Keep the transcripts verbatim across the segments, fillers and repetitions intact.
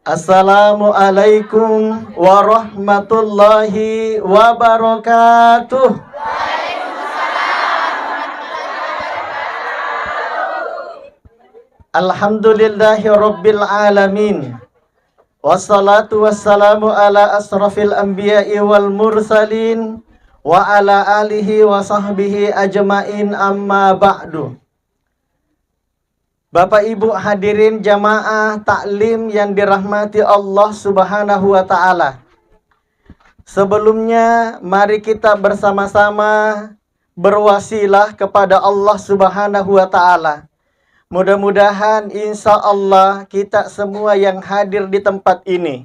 Assalamualaikum warahmatullahi wabarakatuh. Alhamdulillahi rabbil alamin. Wassalatu wassalamu ala asrafil anbiya'i wal mursalin wa ala alihi wa sahbihi ajmain, amma ba'du. Bapak Ibu hadirin jamaah taklim yang dirahmati Allah Subhanahu wa Ta'ala. Sebelumnya, mari kita bersama-sama berwasilah kepada Allah Subhanahu wa Ta'ala. Mudah-mudahan, insya Allah, kita semua yang hadir di tempat ini,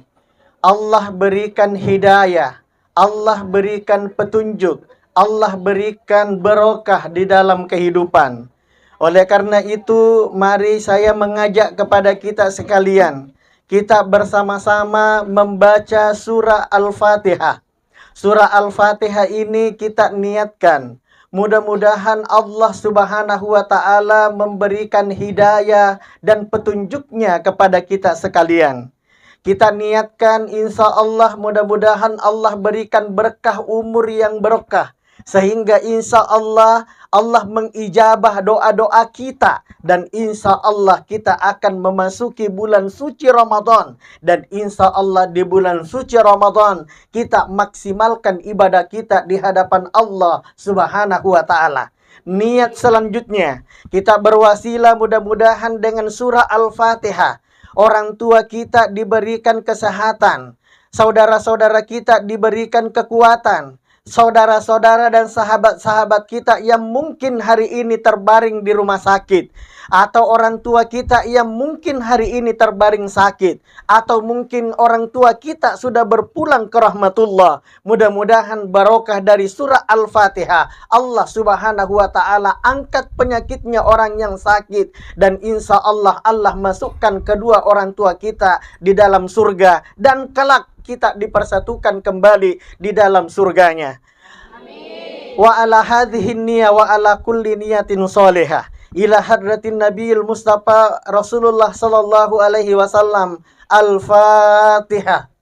Allah berikan hidayah, Allah berikan petunjuk, Allah berikan barokah di dalam kehidupan. Oleh karena itu, mari saya mengajak kepada kita sekalian, kita bersama-sama membaca surah Al-Fatihah. Surah Al-Fatihah ini kita niatkan, mudah-mudahan Allah Subhanahu wa Ta'ala memberikan hidayah dan petunjuknya kepada kita sekalian. Kita niatkan, insya Allah, mudah-mudahan Allah berikan berkah umur yang berkah, sehingga, insya Allah, Allah mengijabah doa-doa kita, dan insya Allah kita akan memasuki bulan suci Ramadan, dan insya Allah di bulan suci Ramadan kita maksimalkan ibadah kita di hadapan Allah Subhanahu wa Ta'ala. Niat selanjutnya, kita berwasilah, mudah-mudahan dengan surah Al-Fatihah, orang tua kita diberikan kesehatan, saudara-saudara kita diberikan kekuatan, saudara-saudara dan sahabat-sahabat kita yang mungkin hari ini terbaring di rumah sakit, atau orang tua kita yang mungkin hari ini terbaring sakit, atau mungkin orang tua kita sudah berpulang ke rahmatullah. Mudah-mudahan barokah dari surah Al-Fatihah, Allah Subhanahu wa Ta'ala angkat penyakitnya orang yang sakit, dan insya Allah, Allah masukkan kedua orang tua kita di dalam surga, dan kelak kita dipersatukan kembali di dalam surganya. Wa ala hadhihi niyah wa ala kulli niyatin shalihah ila hadratin nabiyil mustafa Rasulullah sallallahu alaihi wasallam. Al-Fatihah.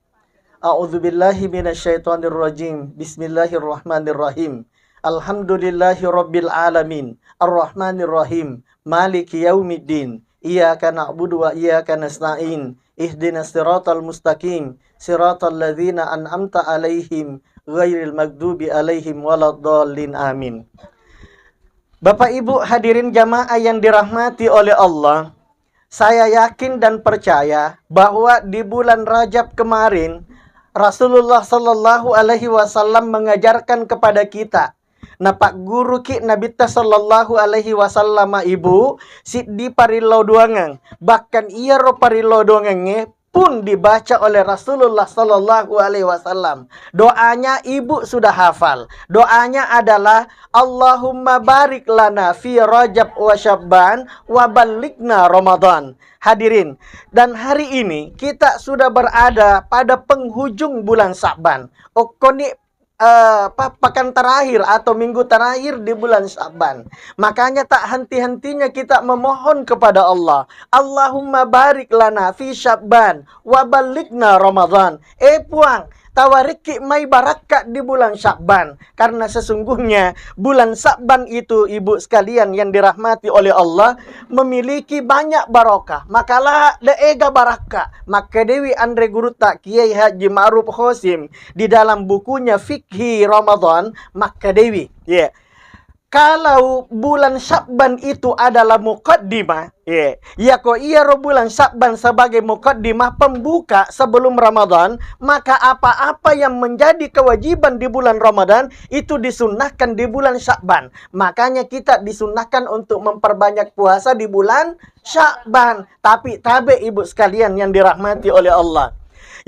A'udzubillahi minasyaitonirrajim. Bismillahirrahmanirrahim. Alhamdulillahi rabbil alamin. Arrahmanirrahim. Maliki yaumiddin. Iyyaka na'budu wa iyyaka nasta'in. Ihdinas siratal mustaqim. Siratal ladzina an'amta alaihim ghairil maghdubi alaihim waladdallin. Amin. Bapak Ibu hadirin jamaah yang dirahmati oleh Allah, saya yakin dan percaya bahwa di bulan Rajab kemarin, Rasulullah sallallahu alaihi wasallam mengajarkan kepada kita, napagguruki Nabitta sallallahu alaihi wasallam, Ibu, siddi parillau doangeng. Bahkan iyaro parillau doangengnge pun dibaca oleh Rasulullah sallallahu alaihi wasallam. Doanya Ibu sudah hafal. Doanya adalah, "Allahumma barik lana fi Rajab wa Syabban wa ballighna Ramadan." Hadirin, dan hari ini kita sudah berada pada penghujung bulan Sya'ban. Okkoni, eh, pa-, pakan terakhir atau minggu terakhir di bulan Sya'ban. Makanya tak henti-hentinya kita memohon kepada Allah, "Allahumma barik lana fi Sya'ban wa ballighna Ramadan." Eh Puang, tawarikki mai barakka di bulan Sya'ban. Karena sesungguhnya bulan Sya'ban itu, Ibu sekalian yang dirahmati oleh Allah, memiliki banyak barokah. Makalah de ega barakka. Makkedewi anre gurutta Kiai Haji Ma'ruf Khosim di dalam bukunya Fikhi Ramadan, makkedewi. Ya. Kalau bulan Sya'ban itu adalah mukaddimah, ya, yako iyaro bulan Sya'ban sebagai mukaddimah, pembuka sebelum Ramadan, maka apa-apa yang menjadi kewajiban di bulan Ramadan itu disunnahkan di bulan Sya'ban. Makanya kita disunnahkan untuk memperbanyak puasa di bulan Sya'ban. Tapi tabe, Ibu sekalian yang dirahmati oleh Allah.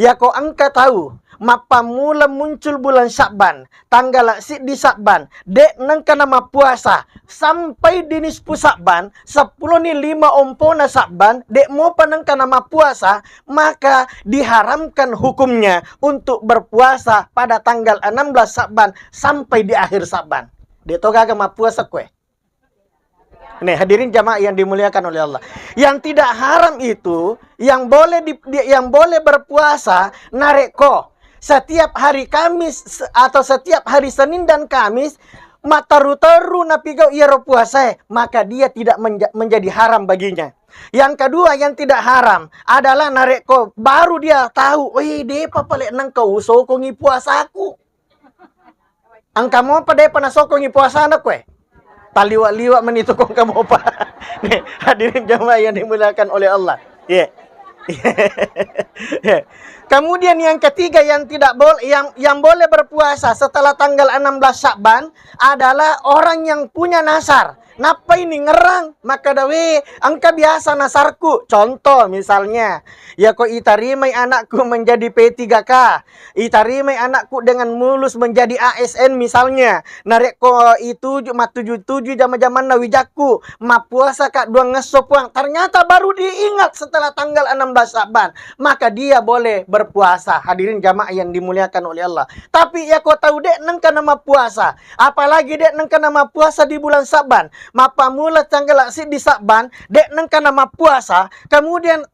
Yako engka tau mappammula muncul bulan Sya'ban, tanggala siddi Sya'ban, de nengka namappuasa sampai di nisfu Sya'ban, seppuloni lima ompona Sya'ban, de mopa nengka namappuasa, maka diharamkan hukumnya untuk berpuasa pada tanggal enam belas Sya'ban sampai di akhir Sya'ban. De to gaga mappuasa koe. Nih, hadirin jamaah yang dimuliakan oleh Allah. Yang tidak haram itu, yang boleh di, di- yang boleh berpuasa, narekko setiap hari Kamis se- atau setiap hari Senin dan Kamis, mataru-teru napigau iyaro puasae, maka dia tidak menja- menjadi haram baginya. Yang kedua, yang tidak haram adalah narekko baru dia tahu, "Wih, depa pale nengka usokongi puasaku." Engka mopa depa nasokongi puasana koe? Taliwa-liwa meni tu ko engka mopa. Nih, hadirin jamaah yang dimuliakan oleh Allah. Iya. Iya. Kemudian yang ketiga yang tidak boleh, yang yang boleh berpuasa setelah tanggal enam belas Sya'ban adalah orang yang punya nasar. Nappa ini ngerang, makkeda, "We, engka biasa nasarku." Contoh misalnya, ya ko itarimai anakku menjadi P tiga K, itarimai anakku dengan mulus menjadi A S N misalnya. Narekko ituju, mattuju-tuju jama-jamanna wijakku, mappuasa ka duang esso puang. Ternyata baru diingat setelah tanggal enam belas Sya'ban, maka dia boleh berpuasa. Hadirin jamaah yang dimuliakan oleh Allah. Tapi ya ko tau de nengka na mappuasa, apalagi de nengka na mappuasa di bulan Sya'ban, mappammula tanggal siddi Sya'ban, de nengka na mappuasa, kemudian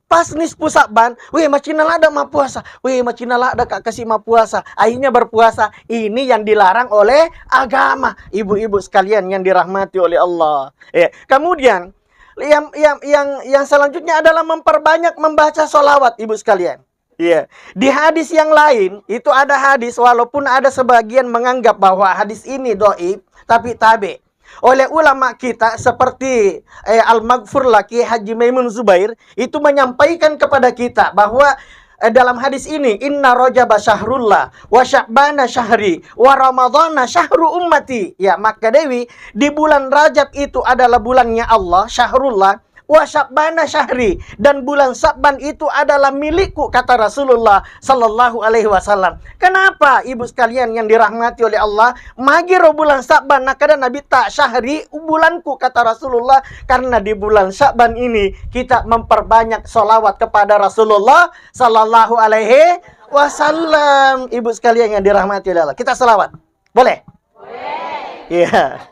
pas nisfu Sya'ban, "Weh, macinna ladda mappuasa. Weh, macinna ladda ka kasi mappuasa." Akhirnya berpuasa. Ini yang dilarang oleh agama. Ibu-ibu sekalian yang dirahmati oleh Allah. Ya. Kemudian yang yang yang yang selanjutnya adalah memperbanyak membaca sholawat, ibu sekalian. Iya. Di hadis yang lain, itu ada hadis, walaupun ada sebagian menganggap bahwa hadis ini doib, tapi tabe. Oleh ulama kita seperti eh, Al-Maghfurlah, Kiai Haji Maimun Zubair, itu menyampaikan kepada kita bahwa eh, dalam hadis ini, "Inna Rajaba syahrullah, wa Sya'bana syahri, wa Ramadhana syahru ummati." Ya, maka Dewi, di bulan Rajab itu adalah bulannya Allah, syahrullah, "Wa Sya'bana syahri," dan bulan Sya'ban itu adalah milikku, kata Rasulullah sallallahu alaihi wasallam. Kenapa, ibu sekalian yang dirahmati oleh Allah? Magiro bulan Sya'ban, nakada Nabi ta, "Syahri, bulanku," kata Rasulullah. Karena di bulan Sya'ban ini kita memperbanyak sholawat kepada Rasulullah sallallahu alaihi wasallam. Ibu sekalian yang dirahmati oleh Allah, kita sholawat. Boleh? Iya.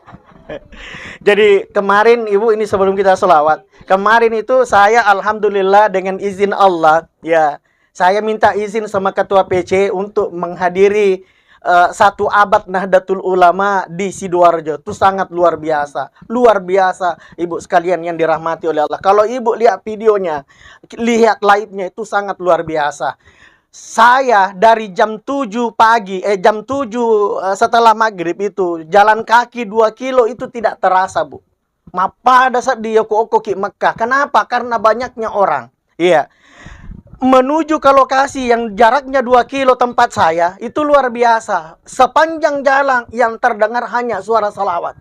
Jadi kemarin, Ibu, ini sebelum kita sholawat, kemarin itu saya alhamdulillah dengan izin Allah, ya, saya minta izin sama ketua P C untuk menghadiri eh, satu abad Nahdlatul Ulama di Sidoarjo. Itu sangat luar biasa. Luar biasa, Ibu sekalian yang dirahmati oleh Allah. Kalau Ibu lihat videonya, lihat live-nya, itu sangat luar biasa. Saya dari jam tujuh pagi, eh, jam tujuh eh, setelah maghrib itu, jalan kaki dua kilo itu tidak terasa, Bu. Mappada seddi yoko okko ki Mekah. Kenapa? Karena banyaknya orang. Iya. Menuju ke lokasi yang jaraknya dua kilo tempat saya, itu luar biasa. Sepanjang jalan yang terdengar hanya suara salawat.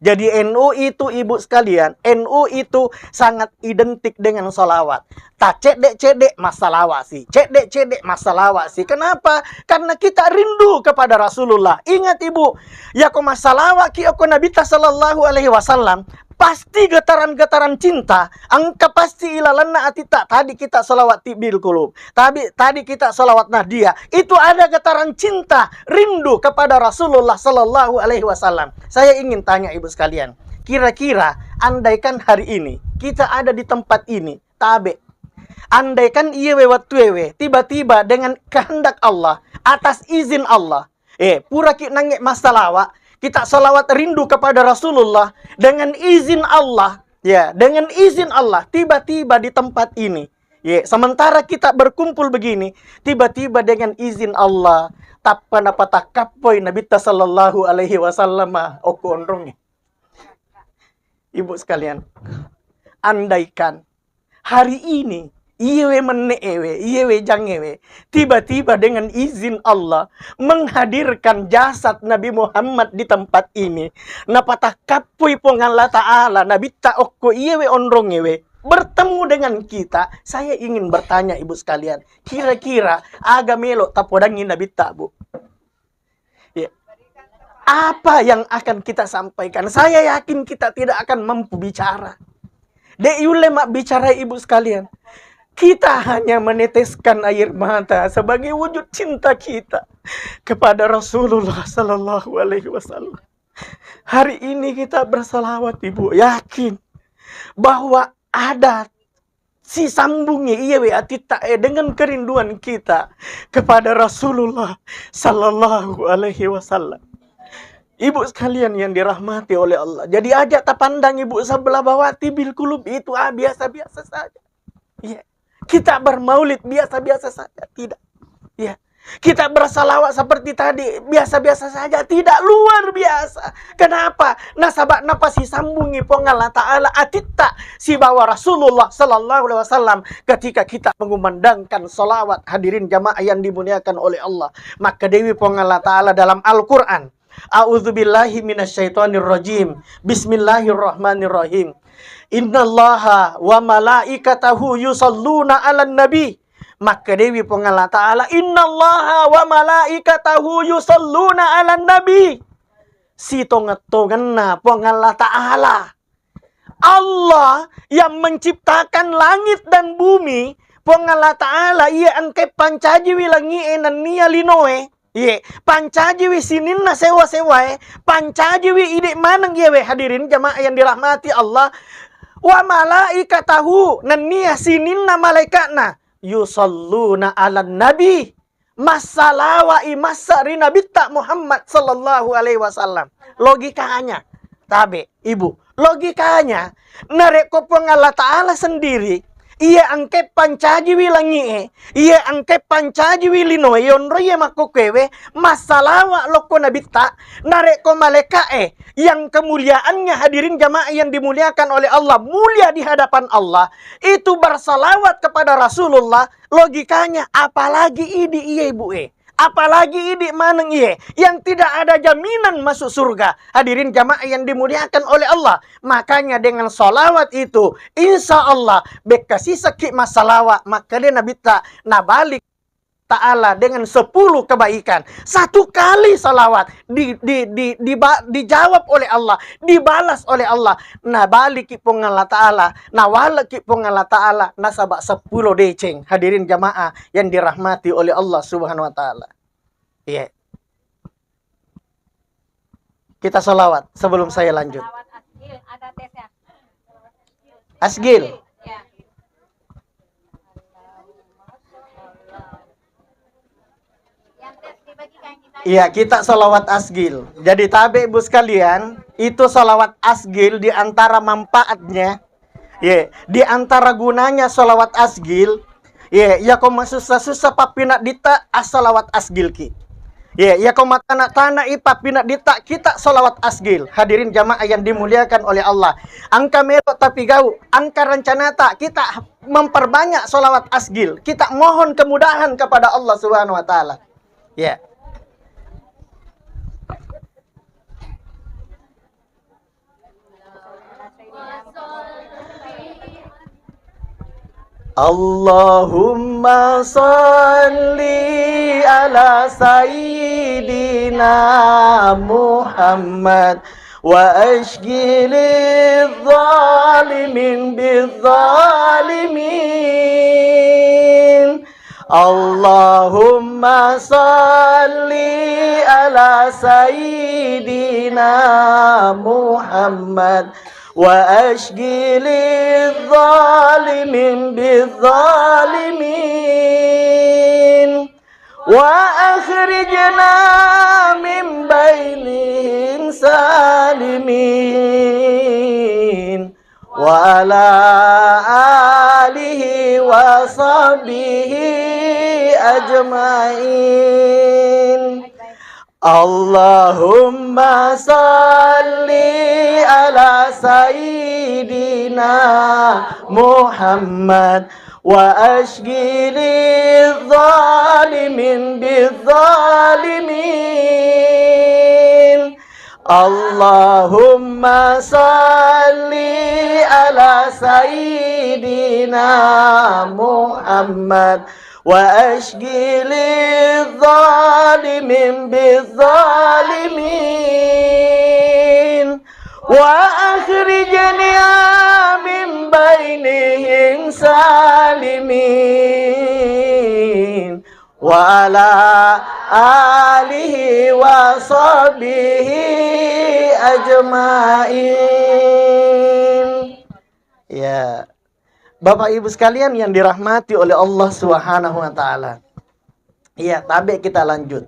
Jadi N U itu, ibu sekalian, N U itu sangat identik dengan salawat. Tak cedek-cedek masalawat sih, cedek-cedek masalawat sih. Kenapa? Karena kita rindu kepada Rasulullah. Ingat, Ibu, ya ko masalawat ki oko Nabi ta sallallahu alaihi wasallam, pasti getaran-getaran cinta engka pasti ilalanna atitta. Tadi kita salawat tibbil qulub, tadi tadi kita salawat nahdiyah, itu ada getaran cinta, rindu kepada Rasulullah sallallahu alaihi wasallam. Saya ingin tanya, Ibu sekalian, kira-kira andaikan hari ini kita ada di tempat ini, tabe, andaikan iyewe wettuewe tiba-tiba dengan kehendak Allah, atas izin Allah, eh, puraki nangnge massalawa, kita salawat rindu kepada Rasulullah, dengan izin Allah, ya, dengan izin Allah, tiba-tiba di tempat ini, ya, sementara kita berkumpul begini, tiba-tiba dengan izin Allah, tappa napatakkappoi Nabitta sallallahu alaihi wasallam okko onrongnge. Ibu sekalian, andaikan hari ini, iyewe menne'ewe, iyewe jangewe, tiba-tiba dengan izin Allah menghadirkan jasad Nabi Muhammad di tempat ini, napatakkappui Puang Allah Ta'ala Nabitta okko iyewe onrongewe, bertemu dengan kita, saya ingin bertanya, Ibu sekalian, kira-kira aga melo tapodangi Nabitta, Bu? Ya. Apa yang akan kita sampaikan? Saya yakin kita tidak akan mampu bicara. De' yulle mabbicara, Ibu sekalian. Kita hanya meneteskan air mata sebagai wujud cinta kita kepada Rasulullah sallallahu alaihi wasallam. Hari ini kita bersalawat, Ibu, yakin bahwa ada sisambungi iyawe atitta e dengan kerinduan kita kepada Rasulullah sallallahu alaihi wasallam. Ibu sekalian yang dirahmati oleh Allah. Jadi aja tapandang ibu sebelah bawah tibil kulub itu, ah, biasa-biasa saja. Iya. Kita bermaulid biasa-biasa saja, tidak. Iya. Kita bersalawat seperti tadi biasa-biasa saja, tidak, luar biasa. Kenapa? Nasaba napasisambungi Puang Allah Ta'ala atitta sibawa Rasulullah sallallahu alaihi wasallam ketika kita mengumandangkan salawat. Hadirin jamaah yang dimuliakan oleh Allah, maka dewi Puang Allah Ta'ala dalam Al-Quran, A'udzubillahi minasyaitonirrajim. Bismillahirrahmanirrahim. Innallaha wa malaikatahu yusalluna 'alan nabi. Makkedewi Puang Allah Ta'ala, "Innallaha wa malaikatahu yusalluna 'alan nabi." Sitongeng-tongenna Puang Allah Ta'ala. Allah yang menciptakan langit dan bumi, Puang Allah Ta'ala iya engkae pancajiwi langi'e nennia linoe, iye, pancajiwi sininna sewa-sewae, pancajiwi idi maneng iyewe, hadirin jamaah yang dirahmati Allah, wa malaikatahu, nennia sininna malaikatna, yusalluna 'alan nabi, massalawai massa ri Nabitta Muhammad sallallahu alaihi wasallam. Logikanya, tabe, ibu, logikanya, narekko Puang Allah Ta'ala sendiri, iya engke pancajiwi langi'e, iya engke pancajiwi linoe, yonro iya makkokkoewe, massalawa lokko Nabitta, narekko malaika'e yang kemuliaannya, hadirin jamaah yang dimuliakan oleh Allah, mulia di hadapan Allah, itu bersalawat kepada Rasulullah, logikanya, apalagi idi iye, ibu e, apalagi idi maneng iye yang tidak ada jaminan masuk surga. Hadirin jamaah yang dimuliakan oleh Allah, makanya dengan salawat itu, insya Allah, bekka sisakki massalawat, makkeda Nabitta, nabalik Ta'ala dengan sepuluh kebaikan. Satu kali salawat di, di, di, di, dijawab oleh Allah, dibalas oleh Allah. Nabaliki Puang Allah Ta'ala, nawaleki Puang Allah Ta'ala, nasaba sepuluh deceng. Hadirin jamaah yang dirahmati oleh Allah Subhanahu wa Ta'ala. Iya. Kita salawat sebelum saya lanjut. Salawat Asgil, ada tesnya. Asgil. Ya. Yang tes dibagikan kita. Iya, kita salawat Asgil. Jadi tabe, ibu sekalian, itu salawat Asgil di antara manfaatnya, ye, di antara gunanya salawat Asgil, ye, iyako masussa-sussa pappinadditta, assalawat Asgilki. Ye, iyako matana-tanai pappinadditta, kita salawat Asgil. Hadirin jamaah yang dimuliakan oleh Allah, engka melo tapigau, engka rencanata, kita memperbanyak salawat Asgil. Kita mohon kemudahan kepada Allah Subhanahu wa Ta'ala. Ya. Allahumma salli ala sayyidina Muhammad wa asygilidh dhalimin bidh dhalimin. Allahumma salli ala sayyidina Muhammad wa asygilidh dhalimin bidh dhalimin. Wa akhrijna min bainihim salimin. Wa ala alihi wa sahbihi ajmain. Allahumma salli ala sayyidina Muhammad wa asygilidh dhalimin bidh dhalimin. Allahumma salli ala sayyidina Muhammad wa asygilidh dhalimin bidh dhalimin. Wa akhrijna min bainihim salimin. Wa ala alihi wa sahbihi ajmain. Ya. Bapak Ibu sekalian yang dirahmati oleh Allah Subhanahu wa taala. Iya, tabe kita lanjut.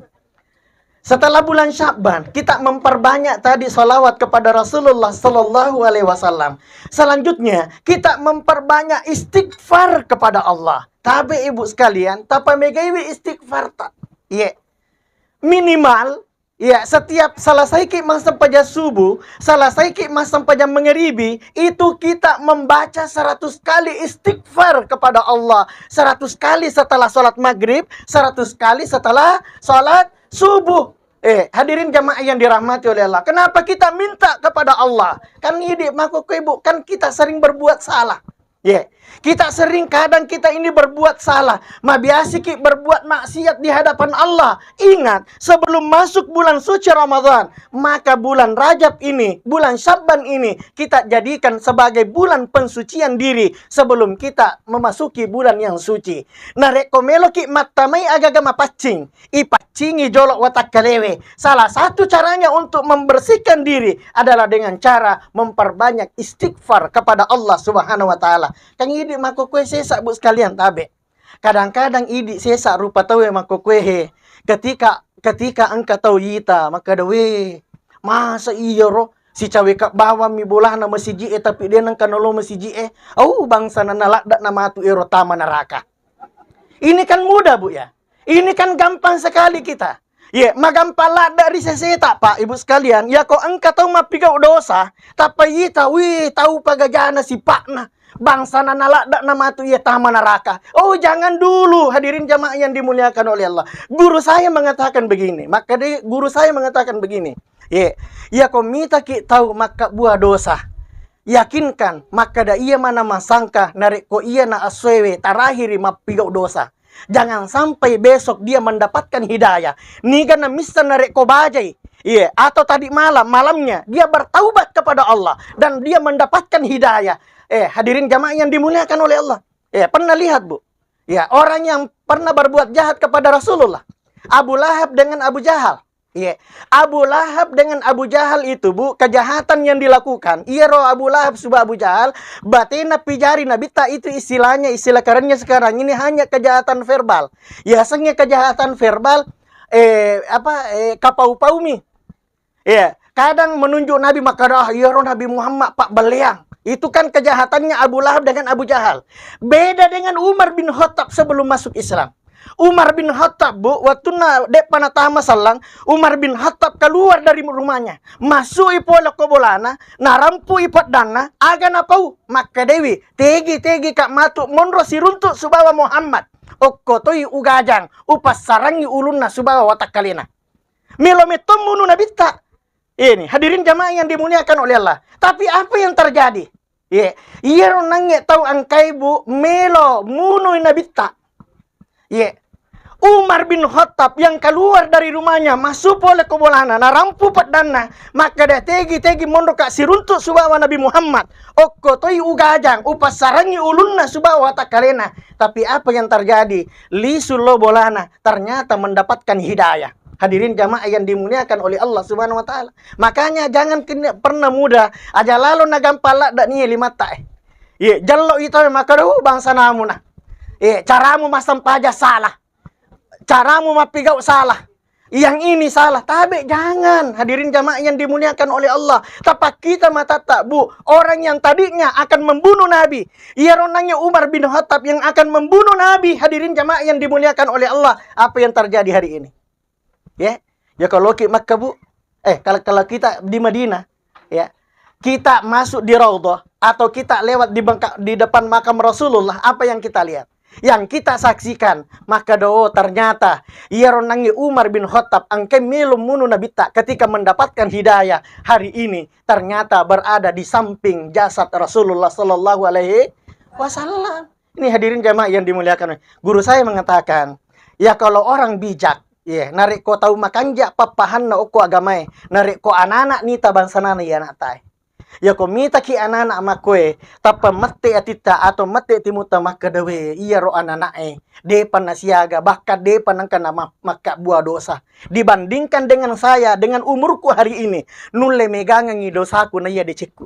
Setelah bulan Sya'ban, kita memperbanyak tadi salawat kepada Rasulullah sallallahu alaihi wasallam. Selanjutnya, kita memperbanyak istighfar kepada Allah. Tabe Ibu sekalian, tapamegaiwi istighfar ta. Iya. Minimal, iya, setiap selesaiki massempajang subuh, selesaiki massempajang mangaribi, itu kita membaca seratus kali istighfar kepada Allah. Seratus kali setelah sholat maghrib, seratus kali setelah sholat subuh. Eh, hadirin jamaah yang dirahmati oleh Allah. Kenapa kita minta kepada Allah? Kan idi makkukue, Bu, kan kita sering berbuat salah. Ye. Kita sering kadang kita ini berbuat salah. Mabiasiki berbuat maksiat di hadapan Allah. Ingat, sebelum masuk bulan suci Ramadan, maka bulan Rajab ini, bulan Sya'ban ini, kita jadikan sebagai bulan pensucian diri sebelum kita memasuki bulan yang suci. Narekko meloki mattamai agaga mapaccing, ipaccingi jolo watakkalewe. Salah satu caranya untuk membersihkan diri adalah dengan cara memperbanyak istighfar kepada Allah Subhanahu wa taala. Kan idi makkukue sesa, Bu, sekalian tabe. Kadang-kadang idi sesa rupa tauwe makkukue he. Ketika ketika engka tau yita makkeda, "We, masa iya ro sicaweka bawammi bolana masiji e tapi de nengka nalo masiji e? Au, bangsa nana ladda namatu ero tama neraka." Ini kan mudah, Bu, ya. Ini kan gampang sekali kita. Ye, magampang ladda ri seseta, Pak, Ibu sekalian. Yako engka tau mappigau dosa, tappa yita, wih, tau pagajana sipakna. Bangsa nana ladda namatu iya tama neraka. Oh, jangan dulu, hadirin jamaah yang dimuliakan oleh Allah. Guru saya mengatakan begini. Maka de, guru saya mengatakan begini. Ye, yako mitaki tau makkabbua dosa, yakinkan makkeda iya mana masangka narekko iya na assoewe tarahiri mappigau dosa. Jangan sampai besok dia mendapatkan hidayah. Niga namissa narekko bajai, iya, atau tadi malam, malamnya dia bertaubat kepada Allah dan dia mendapatkan hidayah. Eh, hadirin jamaah yang dimuliakan oleh Allah. Ya, pernah lihat, Bu? Ya, orang yang pernah berbuat jahat kepada Rasulullah. Abu Lahab dengan Abu Jahal. Iya. Abu Lahab dengan Abu Jahal itu, Bu, kejahatan yang dilakukan. Iya ro Abu Lahab suba Abu Jahal, batena pijari Nabitta itu istilahnya, istilah kerennya sekarang ini hanya kejahatan verbal. Ya, sengnya kejahatan verbal, eh, apa, eh, kapau-paumi. Iya, kadang menunjuk Nabi, makkeda, "Ah, iyaro Nabi Muhammad pabbelleang." Itu kan kejahatannya Abu Lahab dengan Abu Jahal. Beda dengan Umar bin Khattab sebelum masuk Islam. Umar bin Khattab, Bu, wattunna de'pa natama sallang, Umar bin Khattab keluar dari rumahnya. Masui pole ko bolana, narampui peddanna, aga napau, makkedewi, "Tegi-tegi ka matu monro siruntuk subawa Muhammad. Okko toi ugajang, upassarangi ulunna subawa watakkalena." Melo metto munu Nabitta. Ini, hadirin jamaah yang dimuliakan oleh Allah. Tapi apa yang terjadi? Ye, iyaro nangnge tau engkai, Bu, melo munui Nabitta. Ye. Umar bin Khattab yang keluar dari rumahnya, masuk pole ko bolana, narampu peddanna, makkeda, "Tegi-tegi monro ka siruntuk subawa Nabi Muhammad. Okko toi ugajang, upassarangi ulunna subawa watakkalena." Tapi apa yang terjadi? Lisu lo bolana, ternyata mendapatkan hidayah. Hadirin jamaah yang dimuliakan oleh Allah Subhanahu wa taala. Makanya jangan kena, pernah mudah aja lalo na gampang ladda ni limatta, eh. Iya, jello ito maka, "Duh, bangsa namuna. Eh, caramu massempajang salah. Caramu mappigau salah. Yang ini salah." Tabe, jangan. Hadirin jamaah yang dimuliakan oleh Allah. Tapakkita matatta, Bu. Orang yang tadinya akan membunuh Nabi, iyaro nangnge Umar bin Khattab yang akan membunuh Nabi, hadirin jamaah yang dimuliakan oleh Allah, apa yang terjadi hari ini? Ya, ya kalau ki Makkah, Bu, eh, kalau, kalau kita di Madinah, ya, kita masuk di Raudhah atau kita lewat di bengka-, di depan makam Rasulullah, apa yang kita lihat? Yang kita saksikan, maka do ternyata iyaro nangnge Umar bin Khattab engkai melo munu Nabitta ketika mendapatkan hidayah hari ini ternyata berada di samping jasad Rasulullah sallallahu alaihi wasallam. Ini hadirin jamaah yang dimuliakan, guru saya mengatakan, ya kalau orang bijak, ya, narekko tau makanja pappahanna okko agamae, narekko anana nita bangsanana iya anaktae. Yako mitaki anak-anak makkoe, tappa mette atitta atau mette timutta makkeda, "We, iyaro anak-anak e, depa nasiaga, bahkan depa nengka na ma-, makkabbua dosa. Dibandingkan dengan saya, dengan umurku hari ini, nulle megangengi dosaku naiya decekku."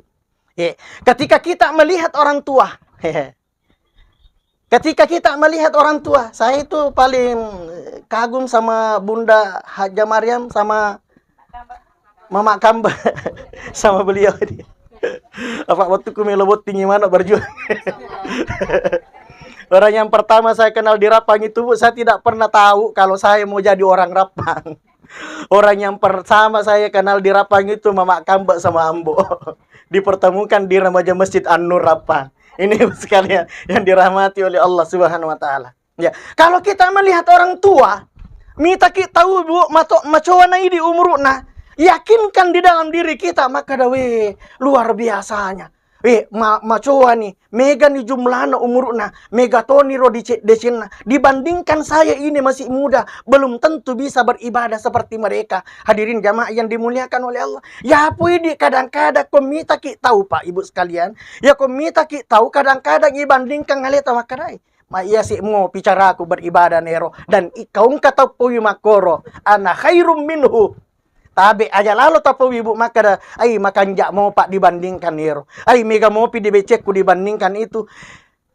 Ye, ketika kita melihat orang tua, ketika kita melihat orang tua, saya itu paling kagum sama Bunda Hajah Mariam sama Mama Kamba sama beliau ini. Apa waktu ku melo botting gimana berjuang. Orang yang pertama saya kenal di Rappang itu, Bu, saya tidak pernah tahu kalau saya mau jadi orang Rappang. Orang yang pertama saya kenal di Rappang itu Mama Kamba sama Ambo. Dipertemukan di remaja Masjid An-Nur Rappang. Ini sekalian yang dirahmati oleh Allah Subhanahu wa Ta'ala. Ya, kalau kita melihat orang tua, mitaki tahu, Bu, mato-, macowana idi umuruna, yakinkan di dalam diri kita, maka dawe luar biasanya. Eh, ma-, macowa ni, mega ni jumlahna umuruna, mega toni ro dice-, decenna. Dibandingkan saya ini masih muda, belum tentu bisa beribadah seperti mereka. Hadirin jamaah yang dimuliakan oleh Allah. Ya, apa idi kadang-kadang ko mitaki tahu, Pak, Ibu sekalian. Ya, ko mitaki tahu kadang-kadang ibandingkan ngaleta makkedai. Ma iya si mo bicaraku beribadah nero. Dan i-, kau engka tau powi makkoro. Ana khairum minhu. Tabe aja lalo tapowi, Bu, makkeda, "Ai, makanja mo, Pak, dibandingkan iyaro. Ai, mega mopi di becekku dibandingkan itu."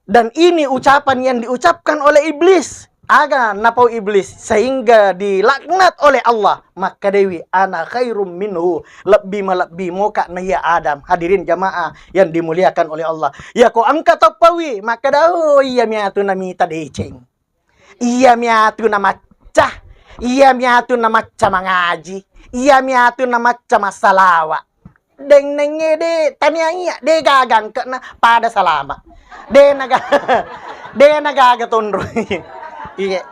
Dan ini ucapan yang diucapkan oleh iblis. Aga napau iblis sehingga dilaknat oleh Allah. Makkedewi, "Ana khairum minhu." Lebbi malebbi moka na iya Adam. Hadirin jamaah yang dimuliakan oleh Allah. Ya ko engka tapauwi, makkeda, "Oh, iya miatu namita deceng." Iya miatu namacca, iya miatu namacca mangaji, iya miatu namacca massalawa. Deng nengnge de tania iya, de gaga engkena pada salama. De naga, de nagaga tonroi. Iya.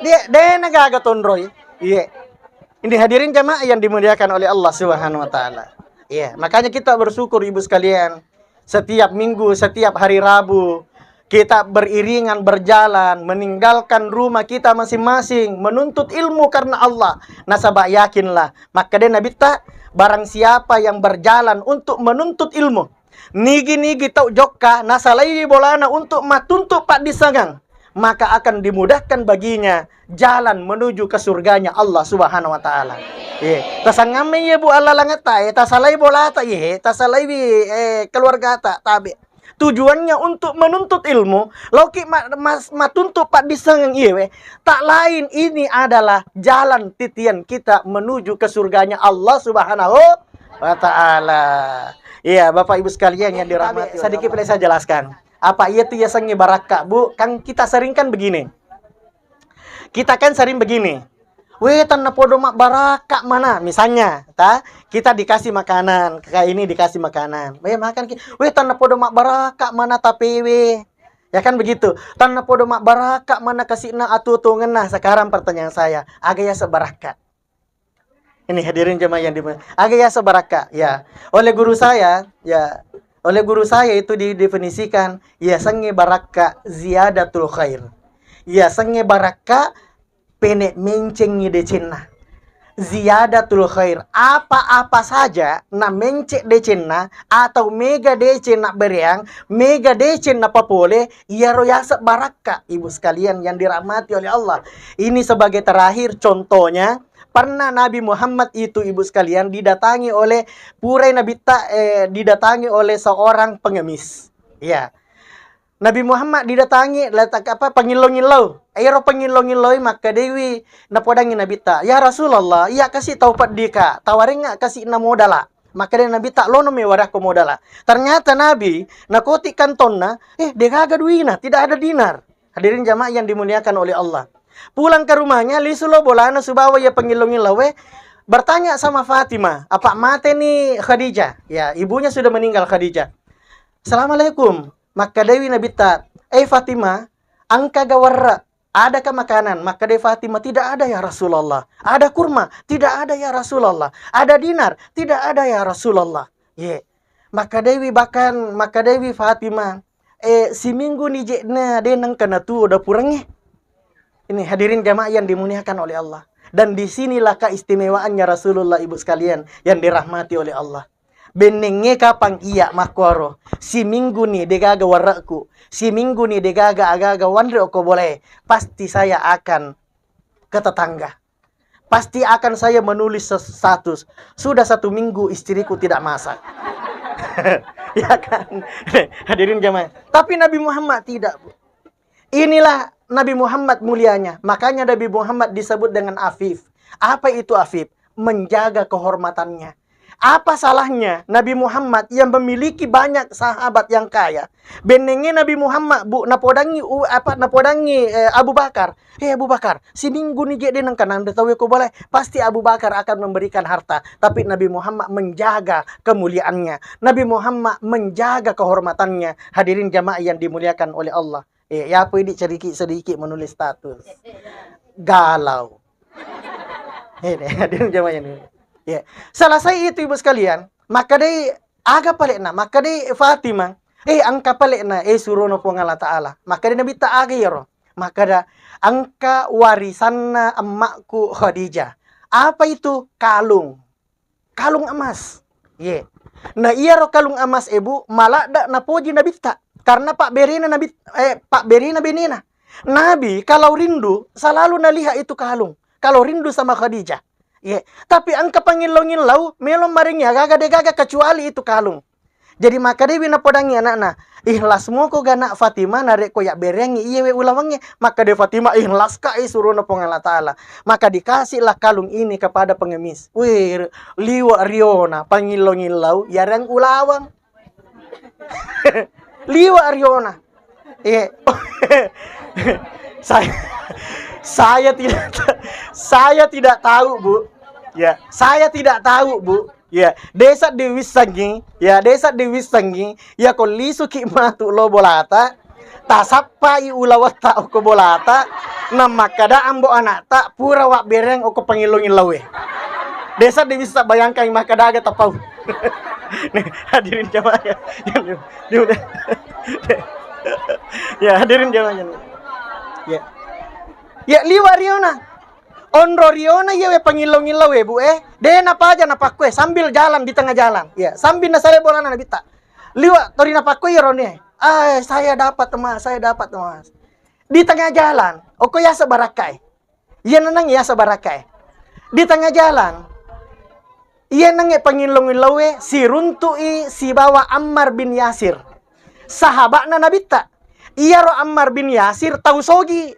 De, de nagaga tonroi. Iya. Ini hadirin jamaah yang dimuliakan oleh Allah Subhanahu wa Ta'ala. Iya, makanya kita bersyukur, Ibu sekalian. Setiap minggu, setiap hari Rabu, kita beriringan berjalan, meninggalkan rumah kita masing-masing, menuntut ilmu karena Allah. Nasaba yakinlah, makkeda Nabitta, barang siapa yang berjalan untuk menuntut ilmu, nigi-nigi tau jokka, nasalaiwi bolana untuk matuntu paddissengang, maka akan dimudahkan baginya jalan menuju ke surganya Allah Subhanahu wa Ta'ala. Iya. Tasangamme iya, Bu, allalangetta, eh, tasalai bolata, iya, tasalaiwi, eh, keluargata, tabe. Tujuannya untuk menuntut ilmu, lauki ma-, mas-, matuntu paddissengang iyewe, tak lain ini adalah jalan titian kita menuju ke surganya Allah Subhanahu wa Ta'ala. Iya, Bapak Ibu sekalian yang dirahmati oleh Allah. Sedikit boleh saya jelaskan. Apa iya tu yasengnge barakka, Bu? Kan kita sering kan begini. Kita kan sering begini. "We, tanna podo mabbarakka mana?" Misalnya, ta, kita dikasih makanan, kayak ini dikasih makanan. "We, makan ki." "We, tanna podo mabbarakka mana tapewe?" Ya kan begitu. "Tanna podo mabbarakka mana kasi'na atuo-tuongenna." Sekarang pertanyaan saya, aga yaseng barakka? Ini hadirin jemaah yang dimuliakan. Aga yaseng barakka? Ya. Oleh guru saya, ya, oleh guru saya itu didefinisikan, yasengnge barakka ziyadatul khair. Yasengnge barakka pene mencengngi decenna. Ziyadatul khair, apa-apa saja na mence decenna atau mega deceng na bereang, mega deceng na papole, iyaro yaseng barakka, Ibu sekalian yang dirahmati oleh Allah. Ini sebagai terakhir contohnya, pernah Nabi Muhammad itu, Ibu sekalian, didatangi oleh, purai Nabitta, eh, didatangi oleh seorang pengemis. Ya. Nabi Muhammad didatangi, letak apa, pangillau-ngillau. Ero pangillau-ngillauwi makkedewi, napodangi Nabitta, "Ya Rasulullah, iya kasi tau peddika, tawarengnga kasi na modala." Makkeda Nabitta, "Lono mewarakko modala." Ternyata Nabi nakoti kantonna, eh, degaga duina, tidak ada dinar. Hadirin jamaah yang dimuliakan oleh Allah. Pulang ke rumahnya, lisu lo bolana subawa ya pangillau-ngillauwe, bertanya sama Fatimah, apa mate ni Khadijah? Ya, ibunya sudah meninggal Khadijah. "Assalamualaikum." Makkedewi Nabitta, "Eh Fatimah, engka gawarra, adakah makanan?" Makkede Fatimah, "Tidak ada ya Rasulullah." "Ada kurma?" "Tidak ada ya Rasulullah." "Ada dinar?" "Tidak ada ya Rasulullah." Ye. Makkedewi bahkan, makkedewi Fatimah, eh, siminggu ni jekna de nengka natuo dapurengnge. Ini hadirin jamaah yang dimuliakan oleh Allah. Dan disinilah keistimewaannya Rasulullah, Ibu sekalian yang dirahmati oleh Allah. Bennengnge kapang iya makkuaro, simingguni degaga warre'ku, simingguni degaga agaga wanre okko bolae, pasti saya akan ke tetangga. Pasti akan saya menulis ses-, status, "Sudah satu minggu istriku tidak masak." Ya kan? Hadirin jamaah. Tapi Nabi Muhammad tidak, Bu. Inilah Nabi Muhammad mulianya. Makanya Nabi Muhammad disebut dengan Afif. Apa itu Afif? Menjaga kehormatannya. Apa salahnya Nabi Muhammad yang memiliki banyak sahabat yang kaya? Bennengnge Nabi Muhammad, Bu, napodangngi u-, apa, napodangngi, eh, Abu Bakar. "Eh, Abu Bakar, siminggu ni je de nengka nanre tauwe ko bolae." Pasti Abu Bakar akan memberikan harta. Tapi Nabi Muhammad menjaga kemuliaannya. Nabi Muhammad menjaga kehormatannya. Hadirin jamaah yang dimuliakan oleh Allah. Eh, ya apa ini sedikit-sedikit menulis status. Galau. Eh, hadirin jamaah yang dimuliakan. Ya. Selesai itu, Ibu sekalian, makkedai aga pale'na, makkedai Fatimah, "Eh, engka pale'na, eh, surono Puang Allah Ta'ala." Makkeda Nabitta, "Aga iyaro?" Makkeda, "Engka warisanna emmakku Khadijah." Apa itu? Kalung. Kalung emas. Ye. Nah, iyaro kalung emas e, Bu, maladda napoji Nabitta. Karena pabberena Nabi, eh, pabberena benena. Nabi kalau rindu selalu nalihat itu kalung. Kalau rindu sama Khadijah. Ye. Tapi engka pangillau-ngillau, melo marengi agaga degaga kecuali itu kalung. Jadi makkedai wi napodangngi anakna, "Ikhlas moko ga nak Fatimah narekko yabbereangngi iyewe ulawengnge?" Makkeda Fatimah, "Ikhlaska i surona Puang Allah Ta'ala." Maka dikasihlah kalung ini kepada pengemis. Wih, liwa riona, pangillau-ngillau, yareng ulaweng. Liwa riona. Iya. Saya, saya tidak ta-, saya tidak tahu, Bu. Ya, saya tidak tahu, Bu. Ya, desa diwissengi, ya, desa diwissengi, ya ko lisuki matu lo bolata, tasappai ulawetta okko bolata, namakkada ambo anakta, "Pura wabbereng okko pangillau-ngillau e." Desa diwissa, bayangkan makkada aga tapau. Nih, hadirin jamaah ya. Ya, hadirin jamaah ya. Ya. Ya, liwa riona. Onro riona iyawe pangillau-ngillau e, Bu, eh. De napaja napakkue sambil jalan di tengah jalan. Ya, sambil nasale bolana Nabitta. Liwa tori napakkue iyaro ni. "Ah, saya dapat, Mas, saya dapat, Mas." Di tengah jalan, okko yaseng barakkae. Iya nanang yaseng barakkae. Di tengah jalan, iya nange pangillau-ngillau e siruntu'i sibawa Ammar bin Yasir. Sahaba'na Nabitta. Iyaro Ammar bin Yasir tau sogi.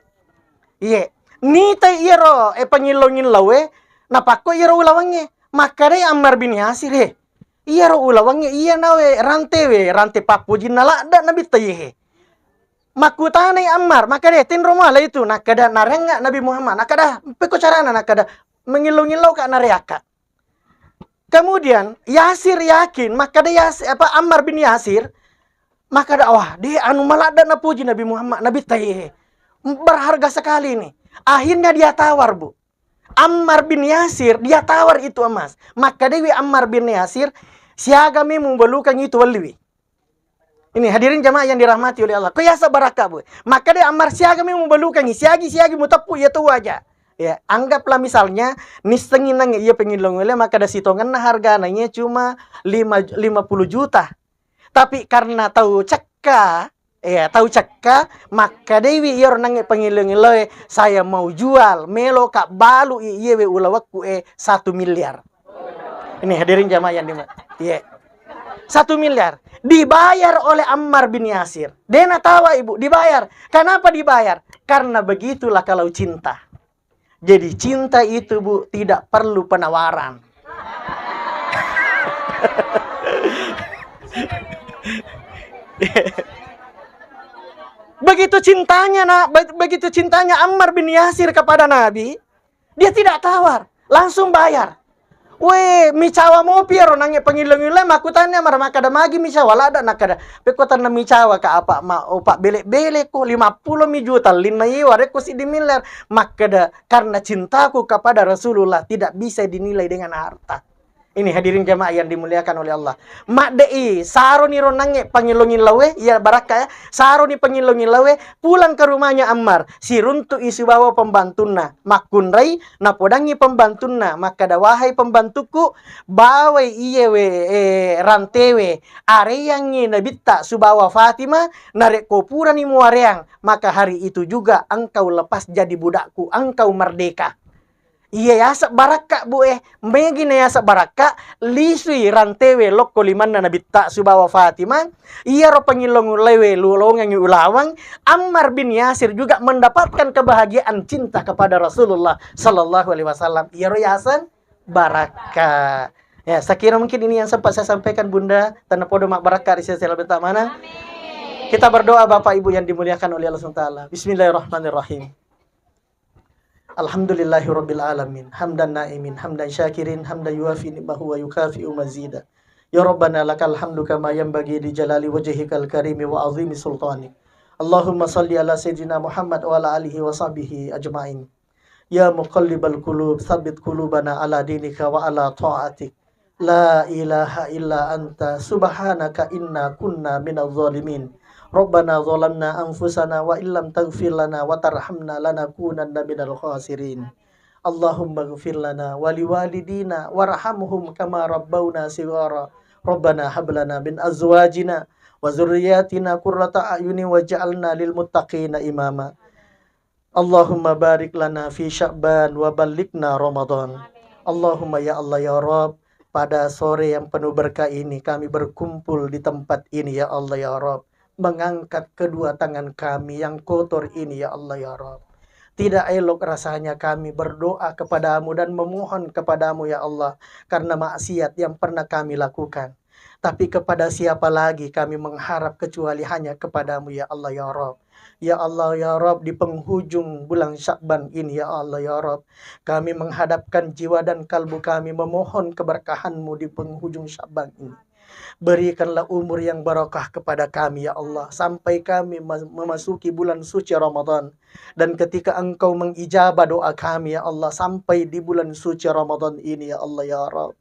Iye. Nitai iyaro, eh, pangillau-ngillau e, napakko iyaro ulawengnge. Makkedai Ammar bin Yasir, "Eh, iyaro ulawengnge iya nawe rante we, rante pappojinna ladda Nabitta iye he." Makkutanai Ammar, makkeda, "Tinro muala itu?" Nakkeda, "Narengnga Nabi Muhammad." Nakkeda, "Pekko carana?" Nakkeda, "Mengillau-ngillau ka nareakka." Kemudian Yasir yakin, makkeda Yas-, apa, Ammar bin Yasir, makkeda, "Wah, de anu maladda napuji Nabi Muhammad, Nabitta iye he. Berharga sekali ini." Akhirnya dia tawar, Bu. Ammar bin Yasir, dia tawar itu emas. Makkedai wi Ammar bin Yasir, "Siaga mi mubalukangngi itu welliwi." Ini hadirin jamaah yang dirahmati oleh Allah. Ko yaseng barakka, Bu. Makkeda Ammar, "Siaga mi mubalukangngi, siagi-siagi muteppu iya tu aja." Ya, anggaplah misalnya, nissengngi nangnge iya pengillau-ngillau, makkeda sitongenna hargana iya cuma lima, lima puluh juta. Tapi karena tau cekka, ya, tau cekka, makkedai wi iyaro nangnge pengillau-ngillau e, "Saya mau jual, melo ka balu i iyewe ulawekku e satu miliar." Ini hadirin jamaah yang dima-, iya. Satu miliar. Dibayar oleh Ammar bin Yasir. De natawa, Ibu, dibayar. Kenapa dibayar? Karena begitulah kalau cinta. Jadi cinta itu, Bu, tidak perlu penawaran. Begitu cintanya, nak, be-, begitu cintanya Ammar bin Yasir kepada Nabi, dia tidak tawar, langsung bayar. Weh, micawa mopi ero nangnge pangillau-ngillau, makkutana Ammar, makkeda, "Magi micawa ladda?" Nakkeda, "Pekko tenna micawa ka apa ma-, o, pabbele-bele ko, lima puluh mi juta, linna iwa rekko siddi miliar." Makkeda, "Karena cintaku kepada Rasulullah tidak bisa dinilai dengan harta." Ini hadirin jamaah yang dimuliakan oleh Allah. Madde'i, saroni ro nangnge pangillong-illauwe, iya barakka ya. Saroni pangillong-illauwe, pulang ke rumahnya Ammar. Siruntu'i sibawa pembantunna. Makkunrai, napodangngi pembantunna. Makkada, "Wahai pembantuku, bawai iyewe, eh, rantewe. Areyangngi nabitta subawa Fatimah, narekko purani muareang, maka hari itu juga engkau lepas jadi budakku, engkau merdeka." Iya yaseng barakka, Bu, eh. Megi na yaseng barakka, lisui rantewe lokko limanna nabitta subawa Fatimah. Iyaro pangillong-illauwe lolongengngi ulaweng, Ammar bin Yasir juga mendapatkan kebahagiaan cinta kepada Rasulullah sallallahu alaihi wasallam. Iyaro yaseng barakka. Ya, saya kira mungkin ini yang sempat saya sampaikan, Bunda. Tennapodo mabbarakka ri sesela bettamana. Kita berdoa, Bapak Ibu yang dimuliakan oleh Allah subhanahu wa taala. Bismillahirrahmanirrahim. Alhamdulillahirabbil alamin, hamdan naimin, hamdan syakirin, hamdan yuwafi ni'mahu wa yukafi'u mazida. Ya Rabbana, lakal hamdu kama yanbaghi li jalali wajhikal karimi wa azimi sultanik. Allahumma salli ala sayyidina Muhammad wa ala alihi wa sahbihi ajmain. Ya muqallibal qulub, tsabbit qulubana ala dinika wa ala ta'atik. La ilaha illa anta subhanaka inna kunna minaz zalimin. Rabbana zalamna anfusana wa illam taghfir lana wa tarhamna lanakunanna minal khasirin. Allahumma ighfir lana wa liwalidina warhamhum kama rabbauna shighara. Rabbana hab lana min azwajina wa dzurriyyatina qurrata a'yunin waj'alna lil muttaqina imama. Allahumma barik lana fi Sya'ban wa ballighna Ramadan. Allahumma, ya Allah, ya Rabb, pada sore yang penuh berkah ini kami berkumpul di tempat ini, ya Allah, ya Rabb, mengangkat kedua tangan kami yang kotor ini, ya Allah, ya Rabb. Tidak elok rasanya kami berdoa kepadamu dan memohon kepadamu, ya Allah, karena maksiat yang pernah kami lakukan. Tapi kepada siapa lagi kami mengharap kecuali hanya kepadamu, ya Allah, ya Rabb. Ya Allah, ya Rabb, di penghujung bulan Sya'ban ini, ya Allah, ya Rabb, kami menghadapkan jiwa dan kalbu kami memohon keberkahanmu di penghujung Sya'ban ini. Berikanlah umur yang barokah kepada kami, ya Allah, sampai kami mas-, memasuki bulan suci Ramadan. Dan ketika Engkau mengijabah doa kami, ya Allah, sampai di bulan suci Ramadan ini, ya Allah, ya Rabb.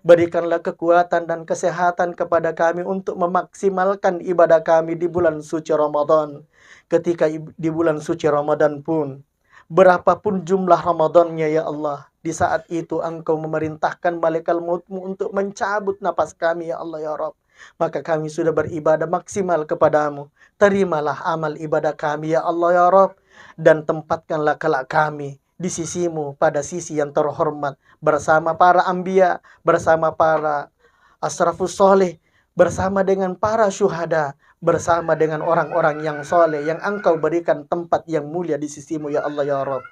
Berikanlah kekuatan dan kesehatan kepada kami untuk memaksimalkan ibadah kami di bulan suci Ramadan. Ketika ib-, di bulan suci Ramadan pun, berapapun jumlah Ramadannya, ya Allah, di saat itu Engkau memerintahkan malaikat mautmu untuk mencabut napas kami, ya Allah, ya Rabb. Maka kami sudah beribadah maksimal kepadamu. Terimalah amal ibadah kami, ya Allah, ya Rabb, dan tempatkanlah kelak kami di sisimu pada sisi yang terhormat, bersama para anbiya, bersama para asrafus soleh, bersama dengan para syuhada, bersama dengan orang-orang yang soleh yang Engkau berikan tempat yang mulia di sisimu, ya Allah, ya Rabb.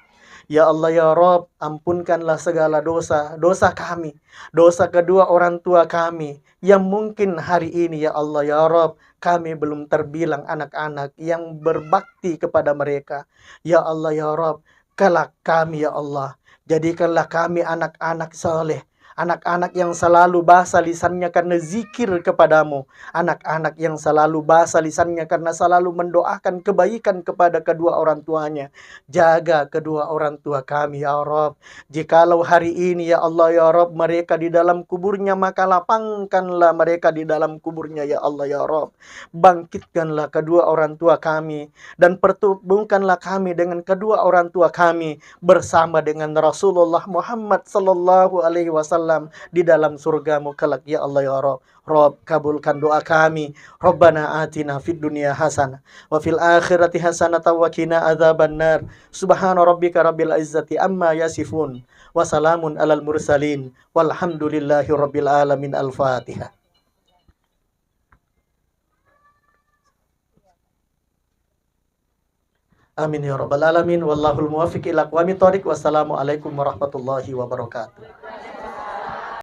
Ya Allah, ya Rabb, ampunkanlah segala dosa, dosa kami, dosa kedua orang tua kami, yang mungkin hari ini, ya Allah, ya Rabb, kami belum terbilang anak-anak yang berbakti kepada mereka. Ya Allah, ya Rabb, kelak kami, ya Allah, jadikanlah kami anak-anak saleh, anak-anak yang selalu bahasa lisannya karena zikir kepadamu, anak-anak yang selalu bahasa lisannya karena selalu mendoakan kebaikan kepada kedua orang tuanya. Jaga kedua orang tua kami, ya Rabb. Jikalau hari ini, ya Allah, ya Rabb, mereka di dalam kuburnya, maka lapangkanlah mereka di dalam kuburnya, ya Allah, ya Rabb. Bangkitkanlah kedua orang tua kami dan pertemukanlah kami dengan kedua orang tua kami bersama dengan Rasulullah Muhammad sallallahu alaihi wasallam di dalam surgamu kelak, ya Allah, ya Rabb. Rabb, kabulkan doa kami. Rabbana atina fid dunya hasanah wa fil akhirati hasanah wa qina adzabannar. Subhana rabbika rabbil izzati amma yasifun. Wa salamun alal mursalin. Walhamdulillahi rabbil alamin. Al-Fatihah. Amin ya rabbal alamin. Wallahul muwaffiq ila aqwamit thoriq. Wassalamualaikum warahmatullahi wabarakatuh.